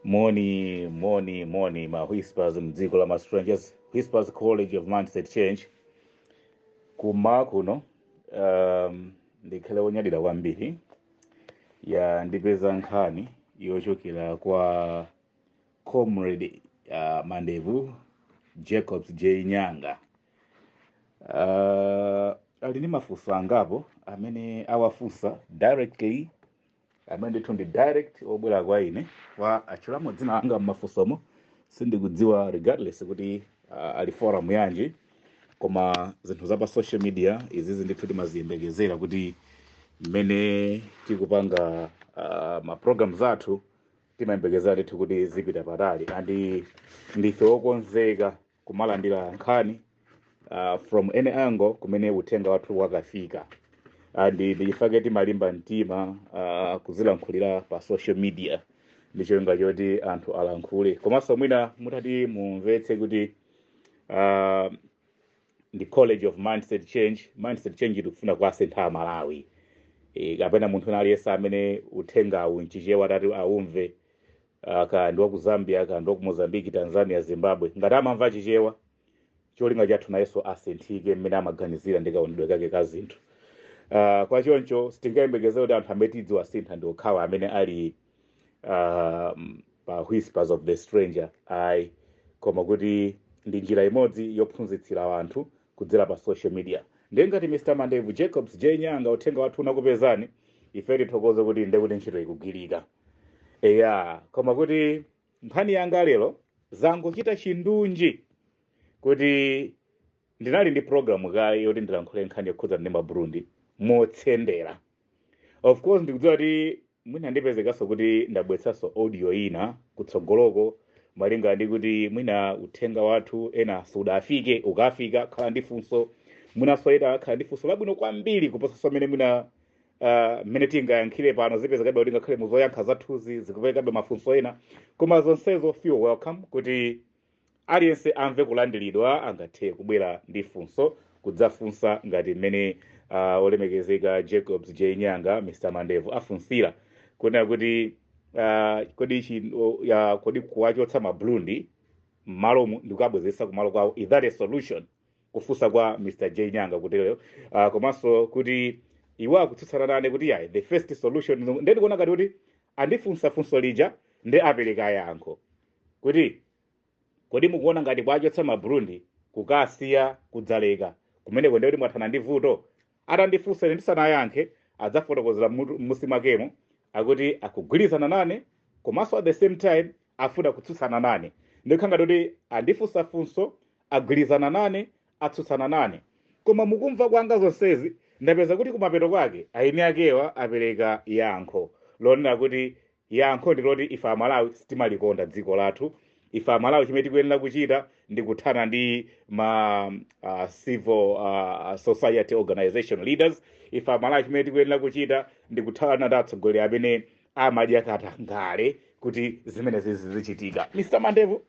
Moni, moni, moni, ma Whispers mdziko la ma Strangers, Whispers College of Mindset Change. Kuma kuno ndikhale wonyadira kwambiri ya ndipeza nkhani yochokera kwa Comrade Mandevu Jacobs J Nyanga. Ali ndi mafunso angapo amene awafunsa directly, amene ndithu ndi direct obwera kwa ine, wa achulamo dzina anga mmafunsomo. Sindikudziwa, regardless kuti ali forum yanji, koma zinthu za pa social media izizi ndithu timaziyembekezera kuti mmene tikupanga ma programs athu, timayembekezera ndithu kuti zipita patali, and ndife wokonzeka kumalandira nkhani from any angle kumene uthenga wathu wakafika. And ndichifake timalimba mtima kuzilankhulira pa social media ndi cholinga choti anthu alankhule. Komanso mwina mutati mumvetse kuti ndi College of Mindset Change. Mindset change tikufuna kuwasintha Amalawi, kapena munthu wina aliyense amene uthengawu mchichewa tati aumve, ka ndi wa ku Zambia, ka ndi wa ku Mozambique, Tanzania, Zimbabwe, ngati amamva Chichewa, cholinga chathu nayenso asinthike mmene amaganizira ndi kaonedwe kake ka zinthu. Kwa choncho sitingayembekeze kuti anthu amene tidziwasintha ndi okhawa amene ali pa Whispers of the Stranger, ayi, koma kuti ndi njira imodzi yophunzitsira anthu kudzera pa social media. Ndiye ngati Mr Mandevu Jacobs J Nyanga uthenga wathu unakupezani, ife tithokoze kuti nde kuti ntchito ikugwirika. Eya, koma kuti nkhani yanga lero zangochita chindunji kuti ndinali ndi program kale yoti ndilankhule nkhani yokhudzana ndi Maburundi motsendera. Of course ndikudziwa kuti mwina ndipezekanso kuti ndabweretsanso audio ina kutsogoloko, malinga ndi kuti mwina uthenga wathu ena sudafike, ukafika khala ndi funso, mwinanso ena akhala ndi funso labwino kwambiri kuposanso mmene mwina mmene tingayankhire pano. Zipezekabe kuti ngakhale muzoyankha zathuzi zikupezekabe mafunso ena, koma zonsezo feel welcome kuti aliyense amve kulandiridwa, angathe kubwera ndi funso kudzafunsa ngati mmene olemekezeka Jacobs J Nyanga, Mr Mandevu, afunsira kunena kuti kodi ya kodi kuwachotsa Mabrundi mmalomu ndikukabwezeretsa kumalo kwawo, is that a solution? Kufunsa kwa Mr J Nyanga kutero. Komanso kuti iwo akutsutsana nane kuti yayi, the first solution, ndikuona ngati kuti andifunsa funso lija ndi apereka yankho kuti kodi mukuona ngati kwachotsa Maburundi kukasiya kudzaleka kumeneko ndikuti mwathana ndi vuto? Atandifunsa ine ndisanayankhe, adzafotokozera m'musi mwakemo akuti akugwirizana nane, komanso at the same time afuna kutsutsana nane. Ndikukhala ngati kuti andifunsa funso, agwirizana nane, atsutsana nane. Koma mukumva kwanga zonsezi, ndapeza kuti kumapeto kwake aini akewa apereka yankho lonena kuti yankho ndi loti ife Amalawi sitimalikonda dziko lathu. Ife Amalawi chimene tikuyenera kuchita ndi kuthana ndi ma civil society organization leaders. Ife Amalawi chimene tikuyenera kuchita ndi kuthana ndi atsogoleri amene amadya katangale kuti zimene zizichitika. Mr Mandevu,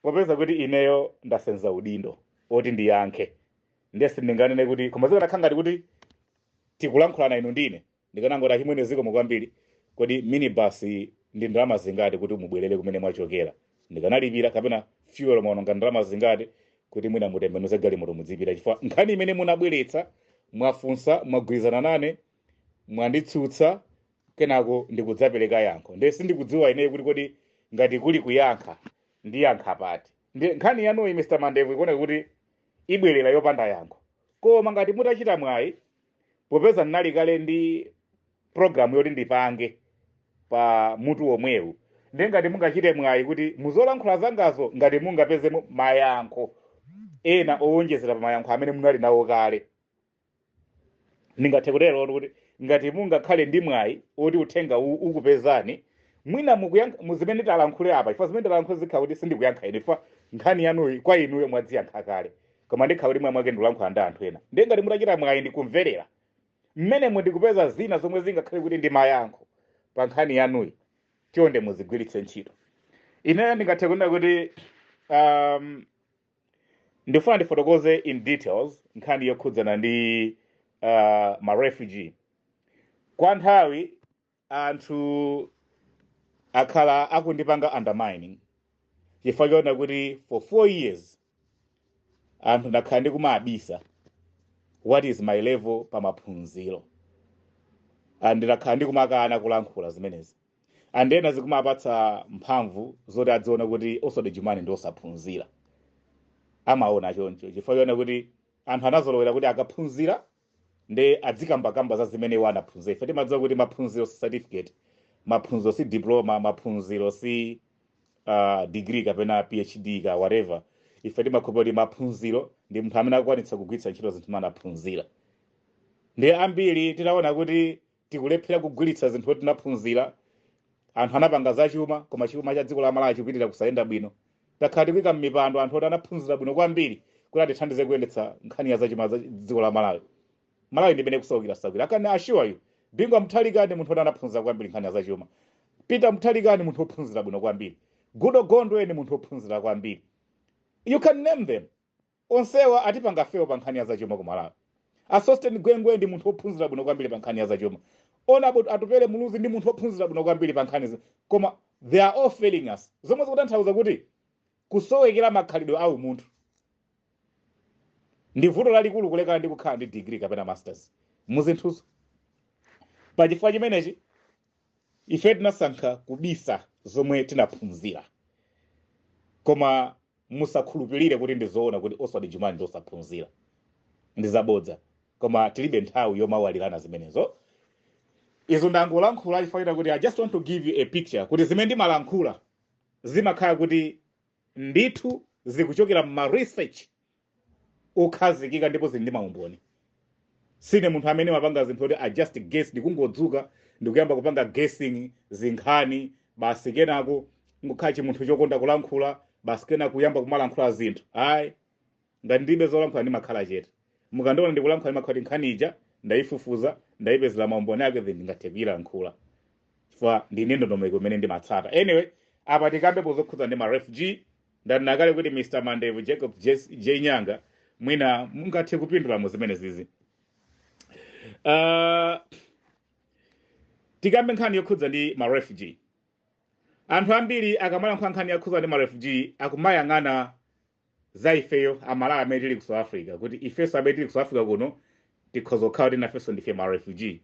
popeza kuti ineyo ndasenza udindo oti ndiyankhe, ndiye sindinganene kuti, koma zikanakhala ngati kuti tikulankhulana inu ndine, ndikanangoti, "Achimwene, zikomo kwambiri. Kodi minibus ndi ndalama zingati kuti mubwerere kumene mwachokera?" Ndikanalipira, kapena fuel mwaononga ndalama zingati kuti mwina mutembenuze galimoto mudzipita, chifukwa nkhani imene munabweretsa, mwafunsa, mwagwirizana nane, mwanditsutsa, kenako ndikudzapereka yankho. Ndiye sindikudziwa ineyo kuti kodi ngati kuli kuyankha, ndiyankha pati. Ndi nkhani yanuyi, Mr Mandevu, ikuoneka kuti ibwerera yopanda yankho. Koma ngati mutachita mwayi, popeza ndinali kale ndi program yoti ndipange pa mutu womwewu, ndiye ngati mungachite mwayi kuti muzolankhula zangazo ngati mungapezemo mayankho ena owonjezera pa mayankho amene munali nawo kale, ndingathe kutero kuti ngati mungakhale ndi mwayi oti uthenga ukupezani, mwina mukuyankha muzimene talankhule apa, chifukwa zimene talankhule zikhala kuti sindikuyankha ine, chifukwa nkhani yanuyi kwa inuyo mwadziyankha kale, koma ndikhala kuti mwamwake ndikulankhula ndi anthu ena. Ndiye ngati mutachita mwayi ndikumverera mmenemo ndikupeza zina zomwe zingakhale kuti ndi mayankho pa nkhani yanuyi, chonde muzigwiritse ntchito. Ineyo ndingathe kunena kuti ndifuna ndifotokoze in details nkhani yokhudzana ndi ma refugee. Kwa nthawi Anthu akhala akundipanga undermining chifukwa choona kuti for 4 years anthu ndakhala ndikumabisa what is my level pa maphunziro, and ndakhala ndikumakana kulankhula zimenezi, and ena zikumapatsa mphamvu zoti adziona kuti Oswald Jumani ndi osaphunzira. Amaona choncho chifukwa choona kuti anthu anazolowera kuti akaphunzira ndi adzikambakamba za zimene iwo anaphunzira. Ife timadziwa kuti maphunziro si certificate, maphunziro si diploma, maphunziro si degree kapena PhD ka whatever. Ife timakhulupirira kuti maphunziro ndi munthu amene akukwanitsa kugwiritsa ntchito zinthu zimene anaphunzira. Ndi ambiri tinaona kuti tikulephera kugwiritsa zinthu zoti tinaphunzira. Anthu anapanga zachuma, koma chuma cha dziko la Malawi chikupitirira kusayenda bwino. Takhala tikuyika m'mipando anthu oti anaphunzira bwino kwambiri kuti atithandize kuyendetsa nkhani ya zachuma za dziko la Malawi. Malawi ndimene kusaukira saukira. I can assure you, Bingu Mutharika ndi munthu oti anaphunzira kwambiri nkhani ya zachuma. Peter Mutharika ndi munthu wophunzira bwino kwambiri. Goodall Gondwe ndi munthu wophunzira kwambiri. You can name them, onsewa atipanga fail pa nkhani ya zachuma ku Malawi. A Sosten Gwengwe ndi munthu wophunzira bwino kwambiri pa nkhani ya zachuma. Honorable Atupele Muluzi ndi munthu wophunzira bwino kwambiri pa nkhani, koma they are all failing us, zomwe zikutanthauza kuti kusowekera makhalidwe a umunthu ndi vuto lalikulu kulekana ndi kukhala ndi degree kapena masters muzinthuzo. Pachifukwa chimenechi ife tinasankha kubisa zomwe tinaphunzira, koma musakhulupirire kuti ndizoona kuti Oswald Jumani ndi osaphunzira. Ndi zabodza, koma tilibe nthawi yomawalirana zimenezo. Izo ndangolankhula chifukwa kuti I just want to give you a picture kuti zimene ndimalankhula zimakhala kuti ndithu zikuchokera mma research okhazikika ndipo zili ndi maumboni. Sine munthu amene mapanga zinthu kuti I just guess, ndikungodzuka ndikuyamba kupanga guessing zinkhani basi, kenako ngokhala chimunthu chokonda kulankhula basi, kenako kuyamba kumalankhula zinthu. Ayi, ngati ndilibe zolankhula ndimakhala chete. Mukandiona ndikulankhula, ndimakhala kuti nkhani ija ndayifufuza, ndayipezera maumboni ake, then ndingathe kuyilankhula chifukwa ndine ndondomeko imene ndimatsata. Anyway, apa tikambepo zokhudza ndi ma refugee. Ndanena kale kuti Mr Mandevu Jacob J Nyanga, mwina mungathe kupindula mu zimene zizi. Tikambe nkhani yokhudza ndi ma refugee. Anthu ambiri akamalankhula nkhani yokhudza ndi ma refugee akumayang'ana za ifeyo Amalawi amene tili ku South Africa, kuti ifenso amene tili ku South Africa kuno tikhoza kukhala kuti nafenso ndife ma refugee.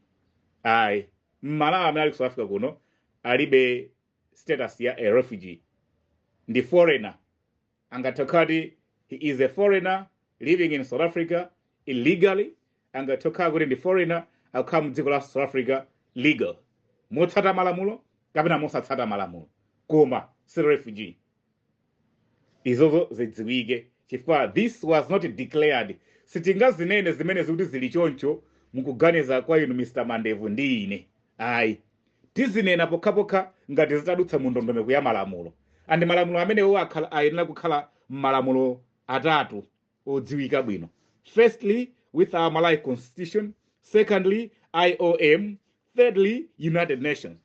Ayi, Mmalawi amene ali ku South Africa kuno alibe status ya a refugee, ndi foreigner. Angathe kukhala kuti he is a foreigner living in South Africa illegally, angathe kukhala kuti ndi foreigner akukhala mu dziko la South Africa legal, motsata malamulo kapena mosatsata malamulo, koma si refugee. Izozo zidziwike chifukwa this was not declared. Sitingazinene zimene zikuti zili choncho mukuganiza kwa inu Mr Mandevu ndi ine, ayi. Tizinena pokhapokha ngati zitadutsa mu ndondomeko ya malamulo, and malamulo amenewo akhala ayenera kukhala malamulo atatu odziwika bwino: firstly, with our Malawi Constitution; secondly, IOM; thirdly, United Nations.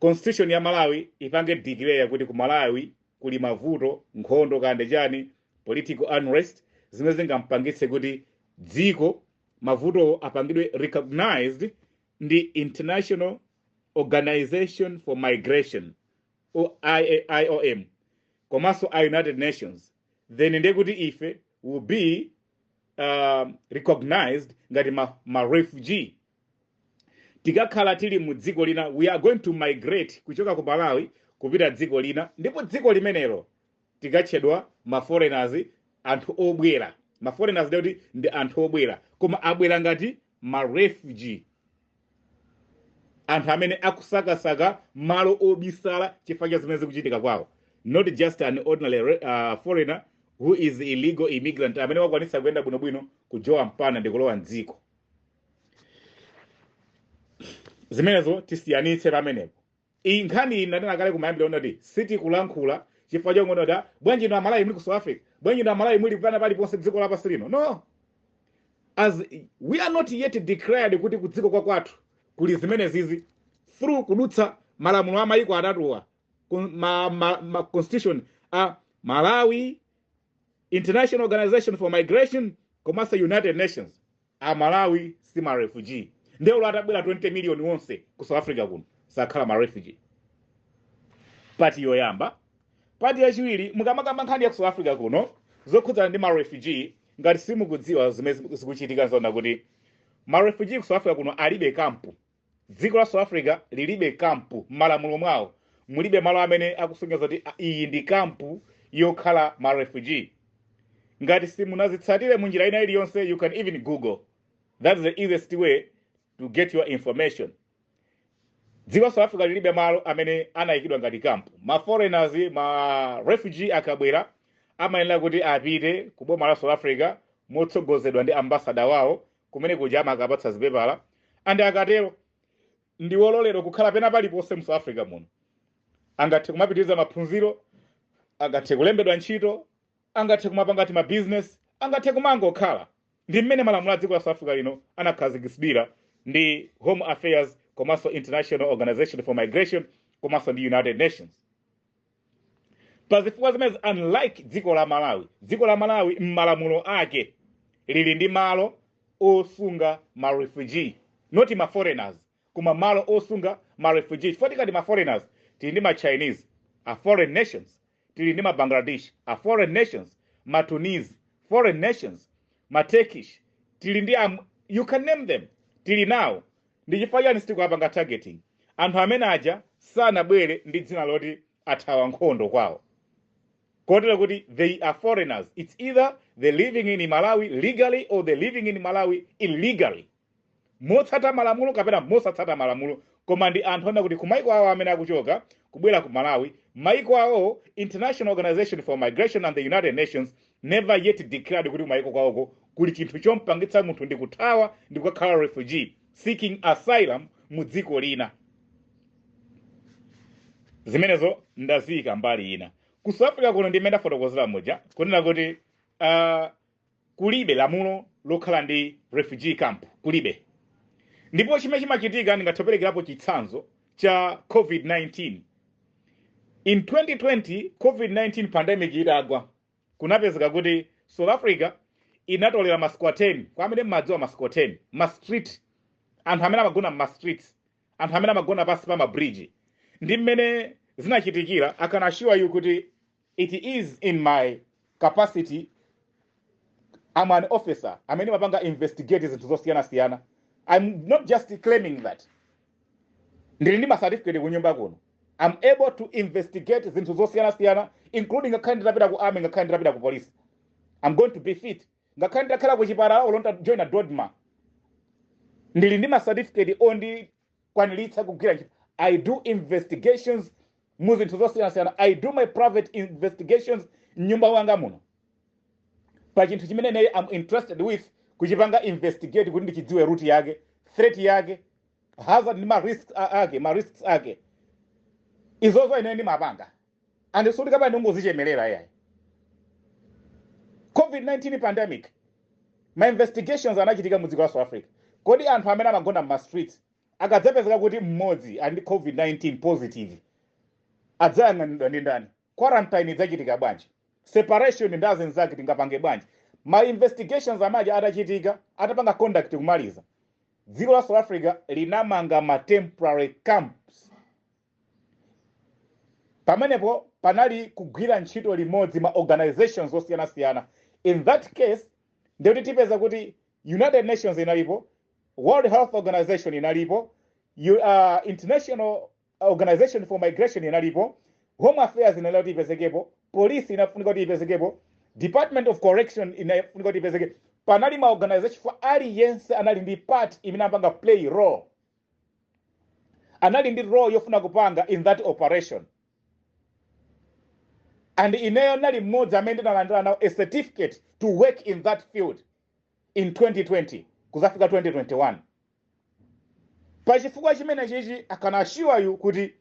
Constitution ya Malawi ipange declare kuti ku Malawi kuli mavuto, nkhondo kande chani, political unrest, zimene zingampangitse kuti dziko mavuto apangidwe recognized ndi International Organization for Migration, o IOM, komanso a United Nations, then ndiye kuti ife will be recognized ngati ma refugee. Tikakhala tili mu dziko lina, we are going to migrate kuchoka ku Malawi kupita dziko lina, ndipo dziko limenelo tikatchedwa ma foreigners, anthu obwera. Ma foreigners ndiye kuti ndi anthu obwera, koma abwera ngati ma refugee, anthu amene akusakasaka malo obisala chifukwa cha zimene zikuchitika kwawo, not just an ordinary foreigner who is illegal immigrant amene wakwanitsa kuyenda bwinobwino kujowa mpana ndi kulowa mdziko. Zimenezo tisiyanitse pamenepo. Iyi nkhani iyi ndanena kale kumayambira kuti sitikulankhula chifukwa chongono kuti bwanji inu Amalawi muli ku South Africa, bwanji inu Amalawi muli pana paliponse dziko lapansi lino. No, as we are not yet declared kuti ku dziko kwa kwathu kuli zimene zizi through kudutsa malamulo a mayiko atatuwa, ma constitution a Malawi, International Organization for Migration komanso United Nations, Amalawi si ma refugee. Ndeulo atabwera 20 million wonse ku South Africa kuno, sakhala ma refugee. Part yoyamba. Part yachiwiri, mukamakamba nkhani ya ku South Africa kuno zokhudzana ndi ma refugee, ngati simukudziwa zimene zikuchitika, zona kuti ma refugee ku South Africa kuno alibe kampu. Dziko la South Africa lilibe kampu. M'malamulo mwawo mulibe malo amene akusonyeza kuti iyi ndi kampu yokhala ma refugee. Ngati simunazitsatire munjira ina iliyonse, you can even Google. That's the easiest way to get your information. Dziko la South Africa lilibe malo amene anayikidwa ngati kampu. Ma foreigners, ma refugee akabwera, amayenera kuti apite ku boma la South Africa motsogozedwa ndi ambassador wawo. Kumene kuja amakapatsa zipepala, and akatero ndi wololedwa kukhala pena paliponse mu South Africa muno. Angathe kumapitiriza maphunziro, angathe kulembedwa ntchito, angathe kumapanga ti ma business, angathe kumangokhala. Ndi mmene malamulo a dziko la South Africa lino anakhazikitsidwira ndi Home Affairs, komanso International Organization for Migration, komanso ndi United Nations. Pazifukwa zimene, unlike dziko la Malawi, dziko la Malawi m'malamulo ake lili ndi malo osunga ma refugee, not ma foreigners, koma malo osunga ma refugee. Chifukwa tikati ma foreigners, tili ndi ma Chinese, a foreign nations, tili ndi ma Bangladesh, a foreign nations, ma Tunisia, foreign nations, ma Turkish, tili ndi you can name them, tili nawo. Ndi chifukwa chani sitikuwapanga targeting? Anthu amene aja sanabwere ndi dzina loti athawa nkhondo kwawo, kotero kuti they are foreigners. It's either they living in Malawi legally or they living in Malawi illegally, motsata malamulo kapena mosatsata malamulo, koma ndi anthu ona kuti ku maiko awo amene akuchoka kubwera ku Malawi, maiko awo, International Organization for Migration and the United Nations never yet declared kuti kumaiko kwawoko kuli chinthu chompangitsa munthu ndi kuthawa ndi kukakhala refugee seeking asylum mu dziko lina. Zimenezo ndaziyika mbali ina. Ku South Africa kuno, ndimene ndafotokozera muja kunena kuti kulibe lamulo lokhala ndi refugee camp, kulibe. Ndipo chimene chimachitika, ndingathe chitsanzo cha COVID-19. In 2020, COVID-19 pandemic itagwa, kunapezeka kuti South Africa inatolera ma squatter. Kwa amene mmadziwa ma squatter, ma street, anthu amene amagona ma streets, anthu amene amagona pansi pa mabridge, ndi mmene zinachitikira. I can assure you kuti it is in my capacity, I'm an officer amene mapanga investigate zinthu zosiyanasiyana. I'm not just claiming that. Ndili ndi ma certificate kunyumba kuno. I'm able to investigate zinthu zosiyanasiyana, including ngakhale nditapita ku army, ngakhale nditapita ku police, I'm going to be fit. Ngakhale nditakhala ku chipatala olo nditajoina DoDMA, ndili ndi ma certificate ondikwaniritsa kugwira ntchito. I do investigations mu zinthu zosiyanasiyana. I do my private investigations mnyumba mwanga muno pa chinthu chimene ine am interested with kuchipanga investigate, kuti ndichidziwe root yake, threat yake, hazard ndi ma risks ake, ma risks ake. Izozo ine ndimapanga, and suti kapena ndingozichemelera yayi. COVID-19 pandemic, ma investigations anachitika mu dziko la South Africa. Kodi anthu amene amagona m'ma streets akadzapezeka kuti mmodzi ali ndi COVID-19 positive, adzayang'anidwa ndi ndani? Quarantine idzachitika bwanji? Separation ndi azinzake tingapange bwanji? Ma investigations amaja atachitika, atapanga conduct kumaliza, dziko la South Africa linamanga ma temporary camps. Pamenepo panali kugwira ntchito limodzi ma organizations osiyanasiyana. In that case, ndikuti tipeza kuti United Nations inalipo, World Health Organization inalipo, International Organization for Migration inalipo, Home Affairs inali kuti ipezekepo, police inafunika kuti ipezekepo, Department of Correction inafunika kuti ipezeke. Panali ma organization for aliyense anali ndi part imene amapanga play role, anali ndi role yofuna kupanga in that operation. And ineyo nali mmodzi amene ndinalandira nawo a certificate to work in that field in 2020 kuzafika 2021. Pachifukwa chimene chichi, I can assure you kuti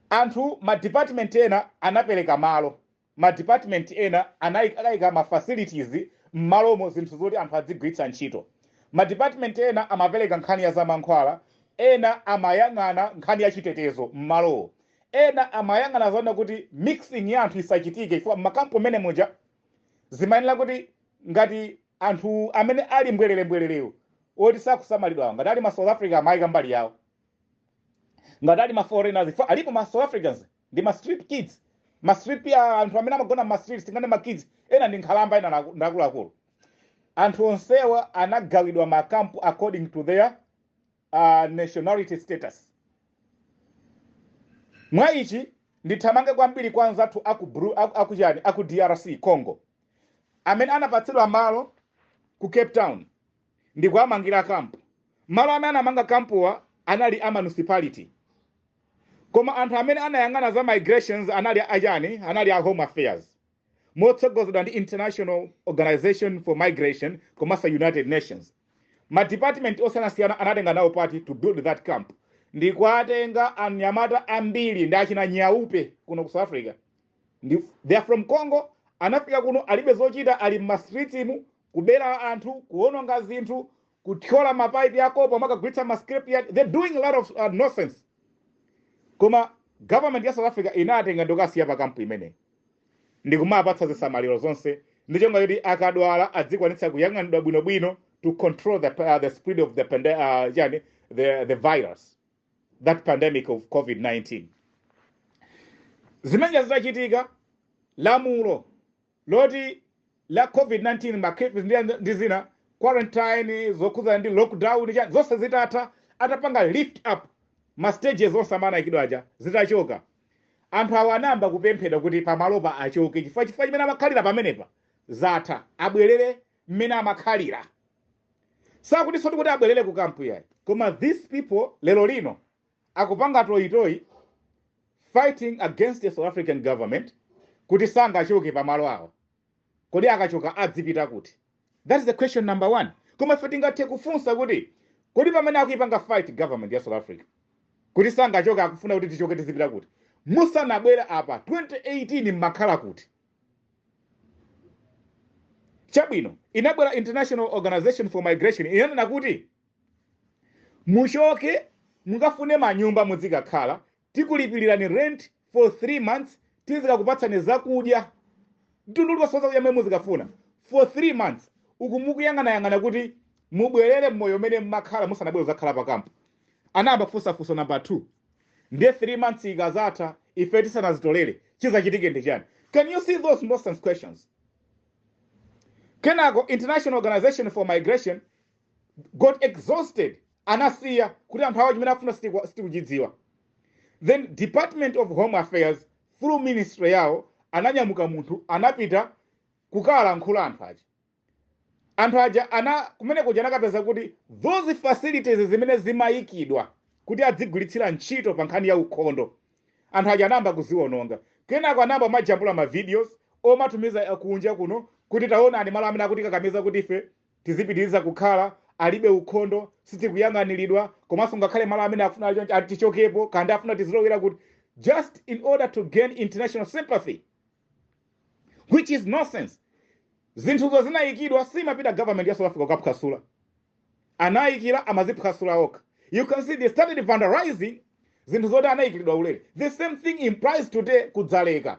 anthu, ma department ena anapereka malo, ma department ena anayika ma facilities m'malomo, zinthu zoti anthu adzigwiritsa ntchito. Ma department ena amapereka nkhani ya zamankhwala, ena amayang'ana nkhani ya chitetezo m'malowo, ena amayang'ana zona kuti mixing ya anthu isachitike, chifukwa m'makampu mmene muja zimayenera kuti ngati anthu amene ali mbwererembwererewo oti sakusamalidwa. Ngati ali ma South Africa, amayika mbali yawo. Ngati ali ma foreigners, alipo ma South Africans ndi ma street kids, ma street ya anthu amene amagona ma streets, tingane ma kids ena ndi nkhalamba, ena ndi akuluakulu. Anthu onsewa anagawidwa makampu according to their nationality status. Mwa ichi ndithamange kwambiri kwa anzathu aku chani, aku DRC Congo, amene anapatsidwa malo ku Cape Town ndikuamangira kampu. Malo amene anamanga kampuwa anali a municipality, koma anthu amene anayang'ana za migrations anali achani? Anali a Home Affairs, motsogozedwa ndi International Organization for Migration komanso United Nations. Ma department osiyanasiyana anatenga nawo part to build that camp, ndikuatenga anyamata ambiri ndi achina nyaupe kuno ku South Africa. They are from Congo, anafika kuno alibe zochita, ali mma streets mu kubera anthu, kuononga zinthu, kuthyola mapaipi akopo, amakagulitsa ma scrapyard. They're doing a lot of nonsense, koma government ya South Africa inatenga ndikasiya pa kampu imeneyi ndikumapatsa zisamaliro zonse, ndichonga kuti akadwala adzikwanitsa kuyang'anidwa bwinobwino to control the spread of yani, the virus, that pandemic of COVID-19. Zimene zitachitika, lamulo loti la COVID-19, ma curfews ndi zina, quarantine, zokhudzana ndi lockdown, zonse zitatha, atapanga lift up ma stages onse amene anayikidwa aja, zitachoka, anthu awa anayamba kupemphedwa kuti pamalopa achoke, chifukwa chimene amakhalira pamenepa zatha, abwerere mmene amakhalira. Sakuti soti kuti abwerere ku kampu yayi, koma these people lero lino akupanga toyitoyi, fighting against the South African government kuti sangachoke pamalo awo. Kodi akachoka adzipita kuti? That is the question number one. Koma ife tingathe kufunsa kuti, kodi pamene akuipanga fight government ya South Africa kuti sangachoke, akufuna kuti tichoke tizipita kuti? Musanabwera apa 2018 mmakhala kuti? Chabwino, inabwera International Organization for Migration, inanena kuti muchoke, mukafune manyumba muzikakhala, tikulipilirani rent for 3 months, tizikakupatsani zakudya, mtundu uliwonse wa zakudya mmene muzikafuna for 3 months, uku mukuyang'anayang'ana kuti mubwerere mmoyo umene mmakhala musanabwere kuzakhala pakampo. Anayamba kufunsafunsa number 2: ndiye 3 months ikazatha, ife tisanazitolere, chizachitike ndi chani? Can you see those nonsense questions? Kenako International Organization for Migration got exhausted, anasiya kuti anthu awo chimene afuna sitikuchidziwa. Then Department of Home Affairs, through ministry yawo, ananyamuka munthu anapita kukalankhula anthu aja. Anthu aja ana kumene kuja anakapeza kuti those facilities zimene zimayikidwa kuti adzigwiritsira ntchito pa nkhani ya ukhondo, anthu aja anayamba kuziwononga. Kenako anayamba majambula ma videos omatumiza kunja kuno kuti taonani malo amene akutikakamiza kuti ife tizipitiriza kukhala, alibe ukhondo, sitikuyang'aniridwa, komanso ngakhale malo amene afuna atichokepo kandi afuna tizilowera kuti, just in order to gain international sympathy, which is nonsense. Zinthuzo zinayikidwa, simapita government ya South Africa kukaphwasula, anayikira amaziphwasula okha. You can see they started vandalizing zinthu zoti anayikiridwa ulere. The same thing implies today kudzaleka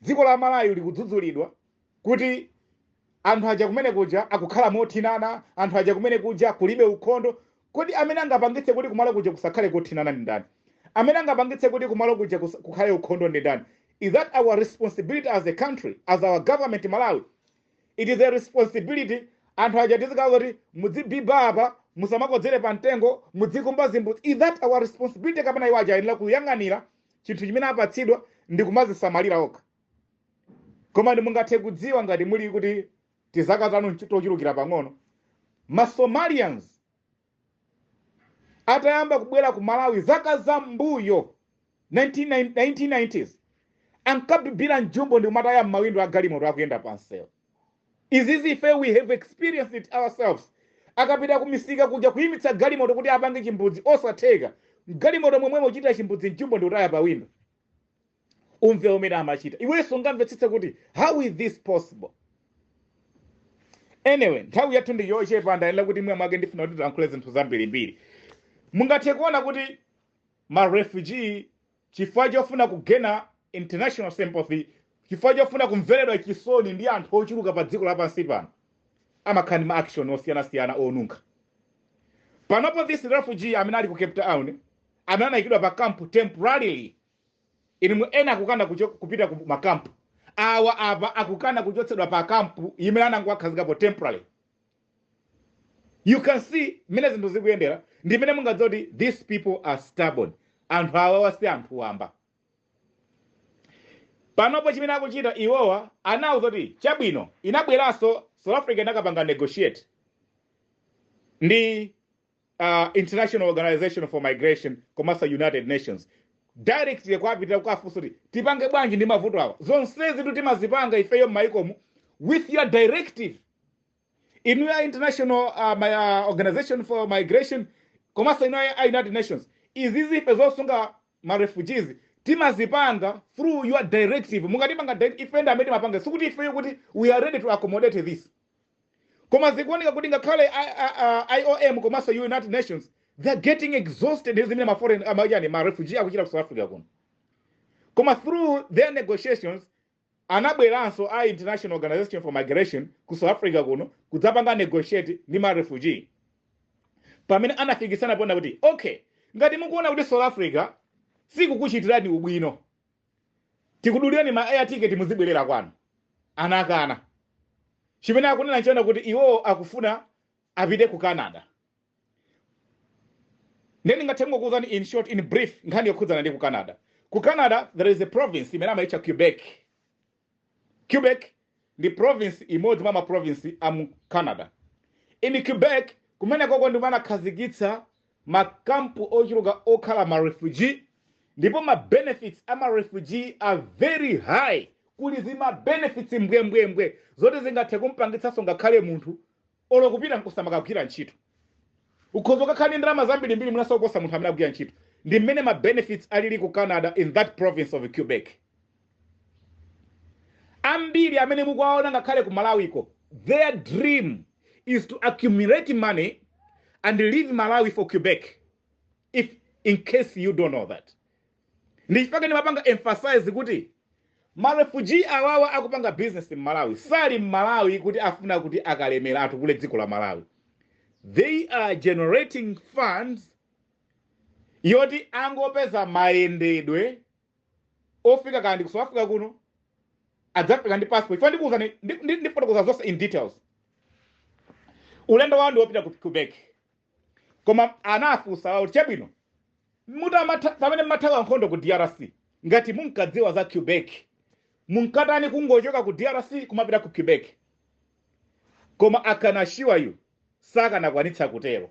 dziko la Malawi likudzudzulidwa kuti anthu aja kumene kuja akukhala mothinana, anthu aja kumene kuja kulibe ukhondo. Kodi amene angapangitse kuti kumalo kuja kusakhale kothinana ndi ndani? Amene angapangitse kuti kumalo kuja kukhale ukhondo ndi ndani? Is that our responsibility as a country, as our government, Malawi? It is a responsibility. Anthu aja tizikhala kuti mudzibiba apa, musamakodzere pa mtengo, mudzikumba zimbudzi. Is that our responsibility, kapena iwo aja ayenera kuyang'anira chinthu chimene apatsidwa ndi kumazisamalira okha? Koma ndi mungathe kudziwa ngati muli kuti tizaka tanu tochulukira pang'ono, ma Somalians atayamba kubwera ku Malawi zaka zam'mbuyo 1990s, ankabibira mjumbo ndi kumataya m'mawindo a galimoto akuyenda pansewu. Izizi ife we have experienced it ourselves. Akapita kumisika kuja, kuyimitsa galimoto kuti apange chimbudzi, osatheka, galimoto momwemo uchita chimbudzi, mjumbo ndi kutaya pa windo. Umve umene amachita, iwenso ungamvetsetse kuti how is this possible? Anyway, nthawi yathu ndi yochepa, ndayenera kuti mwe mwake ndifuna kuti tilankhule zinthu zambirimbiri. Mungathe kuona kuti ma refugee, chifukwa chofuna kugena international sympathy, chifukwa chofuna kumveredwa chisoni ndi anthu ochuluka pa dziko lapansi pano, amakhala ndi ma action osiyanasiyana onunkha. Panopo this refugee amene ali ku Cape Town, amene anayikidwa pa camp temporarily, inu ena akukana kupita ku makampu awa, apa akukana kuchotsedwa pa kampu imene anangowakhazikapo temporarily. You can see mmene zinthu zikuyendera, ndi mmene mungadziwa kuti these people are stubborn. Anthu awawa si anthu wamba. Panopo chimene akuchita iwowa, anawuza kuti chabwino, inabweranso South Africa, inakapanga negotiate ndi International Organization for Migration komanso United Nations directly, kwapitira kukafunsa kuti tipange bwanji ndi mavuto awa. Zonsezi timazipanga ifeyo m'maikomu with your directive, inu ya International Organization for Migration komanso inu ya United Nations. Izizi ife zosunga ma refugees timazipanga through your directive. Mukatipanga ife ndi amene timapanga, sikuti ifeyo kuti we are ready to accommodate this. Koma zikuoneka kuti ngakhale IOM komanso United Nations, they are getting exhausted ndi zimene ma foreign yani ma refugee akuchita ku South Africa kuno. Koma through their negotiations, anabweranso a International Organization for Migration ku South Africa kuno kudzapanga negotiate ndi ma refugee, pamene anafikisana pona kuti okay, ngati mukuona kuti South Africa sikukuchitirani ubwino, tikudulirani ma air ticket, muzibwerera kwanu. Anakana. Chimene akunena nchiona kuti iwowo akufuna apite ku Canada. Then ndingathe kungokuwuzani in short, in brief, nkhani yokhudzana ndi ku Canada. Ku Canada there is a province imene amayitcha Quebec. Quebec ndi province imodzi mwa ma province a mu Canada. In Quebec kumene koko ndi anakhazikitsa makampu ochuluka okhala ma refugee, ndipo ma benefits a ma refugee are very high. Kuli zima benefits mbwembwembwe zoti zingathe kumpangitsanso ngakhale munthu olo kupita nkusamakagwira ntchito, ukhoza kukhala ndi ndalama zambirimbiri mwinaso kuposa munthu amene akugwira ntchito. Ndi mmene ma benefits alili ku Canada in that province of Quebec. Ambiri amene mukuwaona ngakhale ku Malawiko, their dream is to accumulate money and leave Malawi for Quebec, if in case you don't know that. Ndichifukwa ndimapanga emphasize kuti ma refugee awawa akupanga business m'Malawi sali m'Malawi kuti afuna kuti akalemera atukule dziko la Malawi. They are generating funds yoti angopeza mayendedwe ofika kandi ku South Africa kuno, adzafika ndi passport. Chifukwa ndikuwuzani, ndifotokoza zonse in details. Ulendo wawo ndi wopita ku Quebec, koma anafunsa wawo kuti chabwino, pamene mmathawa nkhondo ku DRC, ngati munkadziwa za Quebec, munkatani kungochoka ku DRC kumapita ku Quebec? Koma I can assure you, sakanakwanitsa kutero.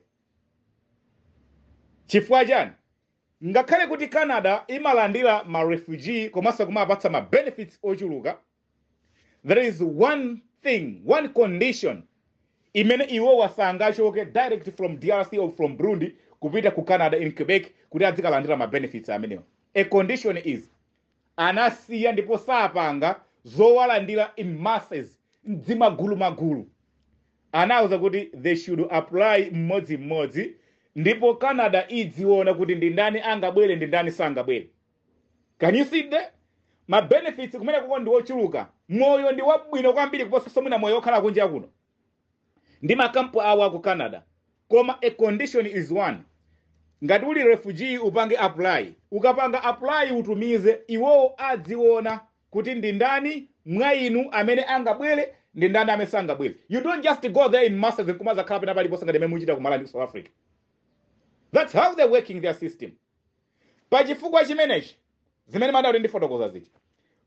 Chifukwa chani? Ngakhale kuti Canada imalandira ma refugee komanso kumapatsa ma benefits ochuluka, there is one thing, one condition imene iwo wasangachoke direct from DRC or from Burundi kupita ku Canada in Quebec kuti azikalandira ma benefits amenewo. A condition is, anasiya ndipo sapanga zowalandira in masses, mdzimagulu magulu. Anawuza kuti they should apply mmodzimmodzi, ndipo Canada idziona kuti ndi ndani angabwere, ndi ndani sangabwere. Can you see there? Ma benefits kumene kuko ndi ochuluka, moyo ndi wabwino kwambiri kuposa mwina moyo okhala kunja kuno ndi makampu awo aku Canada. Koma a condition is one: ngati uli refugee, upange apply. Ukapanga apply, utumize, iwowo adziona kuti ndi ndani mwa inu amene angabwere, ndi ndani amene sangabwere. You don't just go there in masses nkumazakhala pena paliponse ngati imene muchita ku Malawi ndi South Africa. That's how they're working their system. Pachifukwa chimenechi, zimene madati ndifotokoza zichi,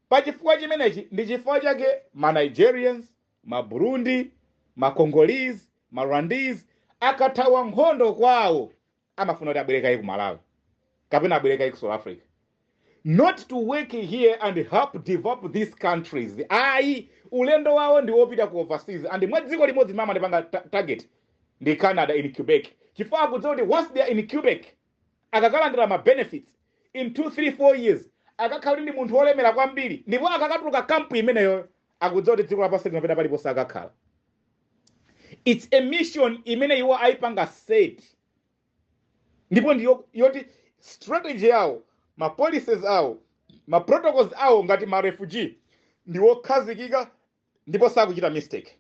pachifukwa chimenechi ndi chifukwa chake ma Nigerians, ma Burundi, ma Congolese, ma Rwandese akathawa nkhondo kwawo amafuna kuti abwerekayi ku Malawi kapena abwerekayi ku South Africa, not to work here and help develop these countries, ayi. Ulendo wawo ndi wopita ku overseas, and mwa dziko limodzi mama ndipanga target ndi Canada in Quebec, chifukwa akudziwa kuti once they are in Quebec, akakalandira ma benefits, in 2 3 4 years akakhala kuti ndi munthu wolemera kwambiri. Ndipo akakatuluka kampu imeneyo, akudziwa kuti dziko lapansi linapita paliponse akakhala. It's a mission imene iwo ayipanga set, ndipo ndiyo yoti strategy yawo, ma policies awo, ma protocols awo ngati ma refugee ndi wokhazikika ndipo sakuchita mistake.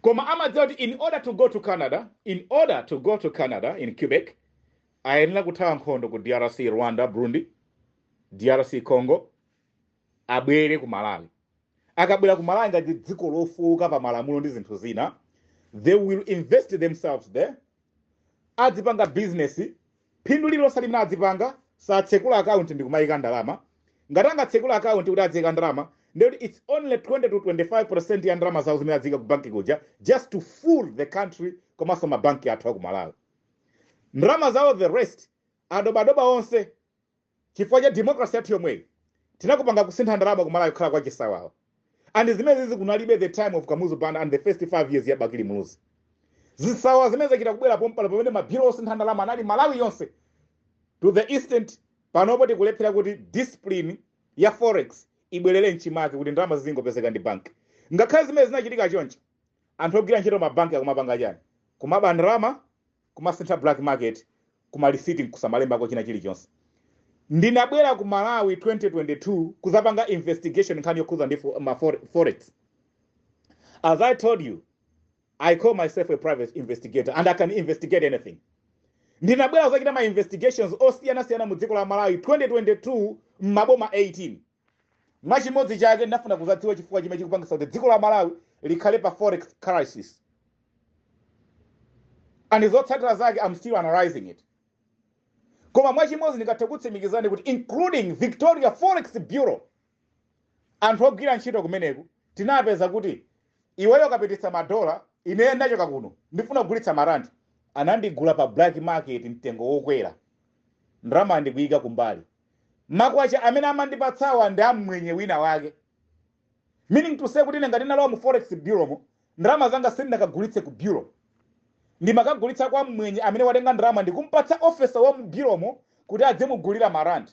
Koma Koma amadziwa kuti in order to go to Canada, in order to go to Canada in Quebec, ayenera kuthawa nkhondo ku DRC, Rwanda, Burundi, DRC Congo, abwere ku Malawi. Akabwera ku Malawi ngati dziko lofowoka pa malamulo ndi zinthu zina, they will invest themselves there, adzipanga business. Phindu lililonse limene adzipanga, satsekula akaunti ndi kumayika ndalama. Ngati angatsekula akaunti kuti adziyika ndalama, ndekuti it's only 20 to 25% ya ndalama zawo zimene adziyika ku banki kuja, just to fool the country komanso mabanki athu aku Malawi. Ndalama zawo, the rest, adobadoba onse. Chifukwa cha democracy yathu yomweyi tinakupanga kusintha ndalama ku Malawi kukhala kwa chisawawa, and zimene zizi kunalibe the time of Kamuzu Banda and the first 5 years ya Bakili Muluzi. Zisawawa zimene zachita kubwera pompano, pamene ma bureau osintha ndalama anali Malawi yonse. To the extent panopo tikulephera kuti discipline ya forex ibwerere mchimake, kuti ndalama zizingopezeka ndi banki. Ngakhale zimene zinachitika choncho, anthu ogwira ntchito mabanki akumapanga chani? Kumaba ndalama, kumasintha black market, kumalisiti nkusamalembako china chilichonse. Ndinabwera ku Malawi 2022 kuzapanga investigation nkhani yokhuza ndi ma forex. As I told you, I call myself a private investigator and I can investigate anything. Ndinabwera kuzachita ma investigations osiyanasiyana mu dziko la Malawi 2022 m'maboma 18. Mwachimodzi chake ndinafuna kuzadziwa chifukwa chimene chikupangisa kuti dziko la Malawi likhale pa forex crisis, and zotsatira zake I'm still analyzing it. Koma mwachimodzi ndingathe kutsimikizani kuti including Victoria Forex Bureau, anthu ogwira ntchito kumeneku tinapeza kuti iweyo ukapititsa madola, ineyo ndachoka kuno ndifuna kugulitsa marandi, anandigula pa black market mtengo wokwera, ndalama ndikuyika kumbali. Makwacha amene amandipatsawa ndi amwenye wina wake, meaning to say kuti ine ngati ndinalowa mu forex bureau mo, ndalama zanga sindinakagulitse ku bureau, ndimakagulitsa kwa mwenye amene watenga ndalama ndikumpatsa officer wa mu bureau mo kuti adzimugulira marandi.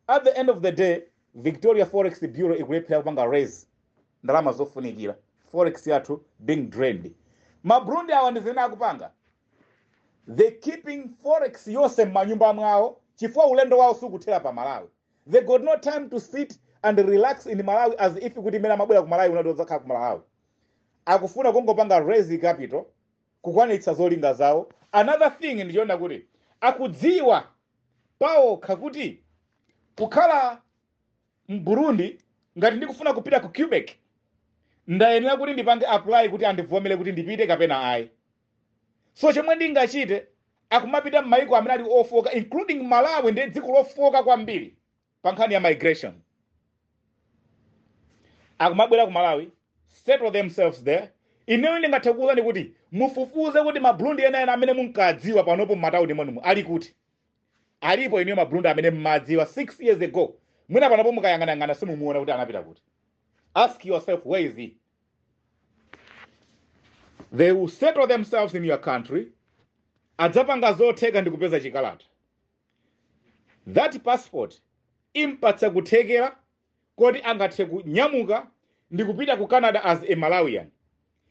At the end of the day, Victoria Forex Bureau ikulephera kupanga raise ndalama zofunikira, forex yathu being drained. Maburundi awa ndi zimene akupanga. They keeping forex yonse m'manyumba mwawo chifukwa ulendo wawo sukuthera pa Malawi. They got no time to sit and relax in Malawi, as if kuti imene amabwera ku Malawi unati udzakhala ku Malawi. Akufuna kungopanga raise capital kukwanitsa zolinga zawo. Another thing ndichiona kuti akudziwa pawokha kuti kukhala mBurundi, ngati ndikufuna kupita ku Quebec, ndayenera kuti ndipange apply kuti andivomere kuti ndipite kapena ayi. So chomwe ndingachite, akumapita m'mayiko amene ali ofoka, including Malawi ndi dziko lofoka kwambiri pa nkhani ya migration. Akumabwera ku Malawi, settle themselves there. Ineyo ndingathe kuwuzani kuti mufufuze kuti Maburundi ena ena amene munkadziwa panopo m'matawuni mwanumu ali kuti. Alipo ineyo Maburundi amene mmadziwa 6 years ago, mwina panopo mukayang'anayang'ana simumuona kuti anapita kuti. Ask yourself, where is he? They will settle themselves in your country, adzapanga zotheka ndi kupeza chikalata. That passport impatsa kuthekera koti angathe kunyamuka ndi kupita ku Canada as a Malawian.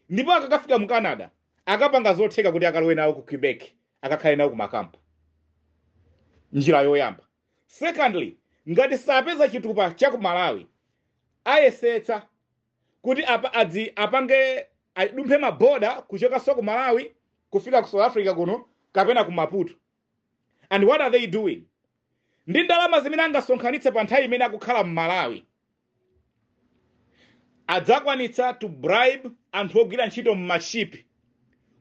Ndipo akakafika mu Canada, akapanga zotheka kuti akalowe nawo ku Quebec, akakhale nawo ku makampa. Njira yoyamba. Secondly, ngati sapeza chitupa cha ku Malawi, ayesetsa kuti apa adzi apange adumphe maboda kuchokanso ku Malawi kufika ku South Africa kuno kapena ku Maputo. And what are they doing? Ndi ndalama zimene angasonkhanitse pa nthawi imene akukhala m'Malawi, adzakwanitsa to bribe anthu ogwira ntchito m'mashipi.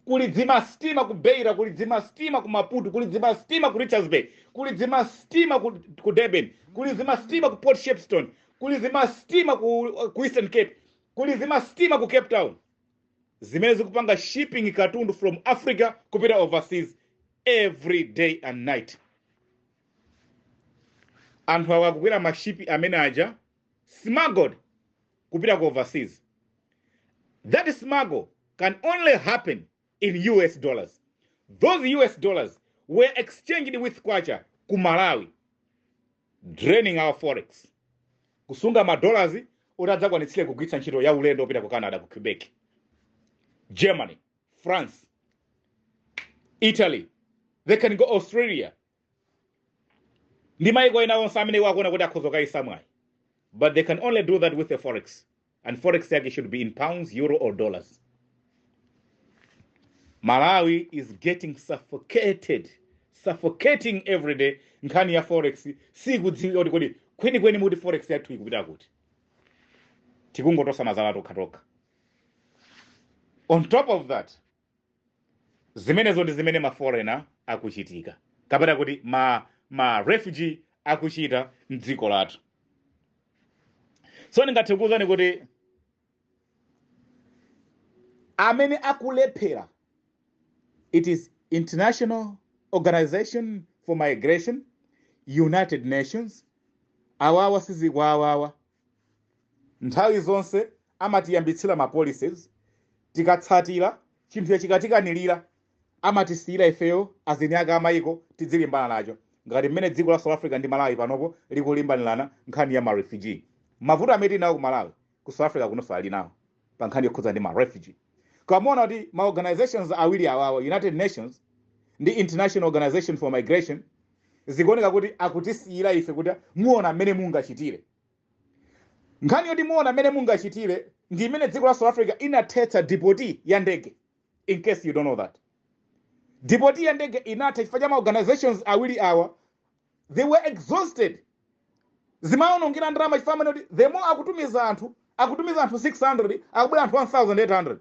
Kuli dzimasitima ku Beira, kuli dzimasitima ku Maputo, kuli dzimasitima ku Richards Bay, kuli dzimasitima ku Durban, kuli dzimasitima ku Port Shepstone, kuli dzimasitima ku Eastern Cape, kuli dzimasitima ku Cape Town zimene zikupanga shipping katundu from Africa kupita overseas every day and night. Anthu awa akukwera mashipi amene aja smuggled kupita ku overseas. That smuggle can only happen in US dollars. Those US dollars were exchanged with kwacha ku Malawi, draining our forex, kusunga madollars kuti adzakwanitsire kugwiritsa ntchito ya ulendo opita ku Canada, ku Quebec, Germany, France, Italy. They can go Australia ndi maiko ena onse amene iwo akuona kuti akhoza kukayisa mwayi, but they can only do that with the forex, and forex yake should be in pounds, euro or dollars. Malawi is getting suffocated, suffocating every day. Nkhani ya forex sikudziwika kuti kodi kwenikweni muti forex yathu ikupita kuti. Tikungotosana zala tokhatokha. On top of that, zimenezo ndi zimene ma foreigner akuchitika, kapena kuti ma refugee akuchita mdziko lathu. So ndingathe kuwuzani kuti amene akulephera, it is International Organization for Migration, United Nations. Awawa sizikwawawa, nthawi zonse amatiyambitsira ma policies, tikatsatira chinthu chikatikanilira amatisiyira ifeyo azini ake amayiko tidzilimbana nacho, ngati mmene dziko la South Africa ndi Malawi panopo likulimbanirana nkhani ya ma refugee. Mavuto amene tili nawo ku Malawi, ku South Africa kunonso ali nawo pa nkhani yokhudza ndi ma refugee. Kamaona kuti ma organizations awiri awawa, United Nations ndi International Organization for Migration, zikuoneka kuti akutisiyira ife kuti muona mmene mungachitire. Nkhani yoti muona mmene mungachitire ndi imene dziko la South Africa inathetsa deport ya ndege. In case you don't know that, deport ya ndege inatha chifukwa cha ma organizations awiri awa. They were exhausted, zimaonongera ndalama chifukwa amene kuti the more akutumiza anthu 600, akubwera anthu 1800.